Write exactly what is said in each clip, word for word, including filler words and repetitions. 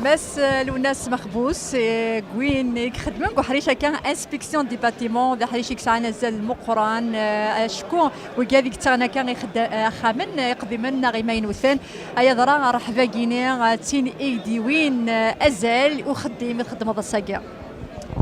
Abbas, eh, Lwennas Mexbus, eh, deg win i ixeddmen deg uḥric akka, inspection des bâtiments, d aḥric i yesɛan azal meqqran, eh, acku wigi ad yettaɣen akka ixedda-, eh, axxamen, eh, iqdimen neɣ imaynuten. Ay aḍra, rrehba-gini, eh, d tin i d-yewwin, eh, azal uxeddim i txeddmeḍ ass-agi.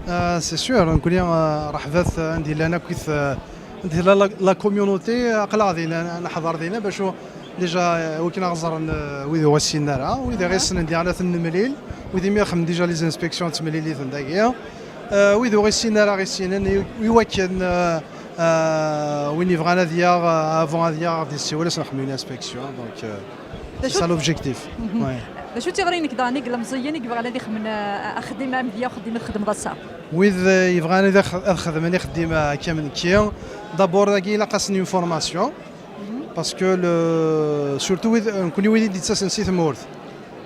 Ah, c'est sûr, nekkni, ah, rrehba-t, ah, anda i llan akk, ah, anda tella la, la communauté, aql-aɣ dinna, neḥḍer dinna, bac u-, déjà, ah, wakken ad ɣ-ẓren, ah, wid ur ɣ-ssinen ara, wid i ɣ-yessnen diɣen ad ten-nemlil, wid imi xedmen déjà les inspections, ttemliliten dagi. Ah, wid ur ɣ-yessinen ara, ɣ-issinen, i, i wakken, ah, ah, win yebɣan ad yaɣ, ah, avant ad yaɣ, ad yessiwel, ad s-nxemmem une inspection, donc, ah, c'est ça l'objectif. Mhm. Ouais. D acu d tiɣri-inek daɣen i ilemẓiyen i yebɣan ad ixemmen, ah, axeddim amedya uxeddim i txeddmeḍ ass-a? Wid, eh, yebɣan ad x-, ad xedmen ixeddim, eh, akka am nekki, d'abord dagi ilaq-asen une formation, parce que le, surtout wid, eh, nekkni wid i d-yettasen si tmurt.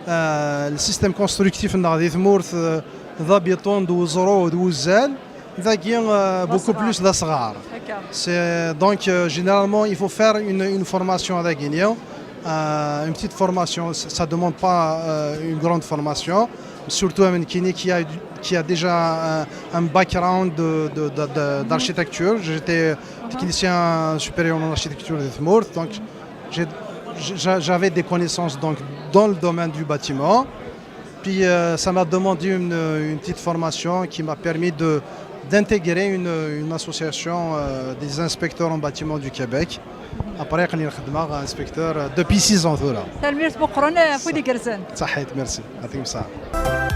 Eh, le système constructif-nneɣ di tmurt, eh, d abiṭun, d weẓru, d wuzzal, dagi, eh, beaucoup plus d asɣar. Akka. C'est, donc, euh, généralement, il faut faire une, une formation à Daguignan. Euh, une petite formation, ça ne demande pas, euh, une grande formation. Surtout à Menkini qui a, qui a déjà un, un background de, de, de, de, d'architecture. J'étais technicien supérieur en architecture de Tmourt, donc j'ai, j'ai, j'avais des connaissances donc, dans le domaine du bâtiment. Puis, euh, ça m'a demandé une, une petite formation qui m'a permis de, d'intégrer une, une association, euh, des inspecteurs en bâtiment du Québec. Après, aql-i xeddmeɣ inspecteur, euh, depuis six ans tura. Tanemmirt meqqren, eh, ɣef wid igerrzen. Ṣaḥit, merci. Yɛṭikum ṣṣeḥḥa.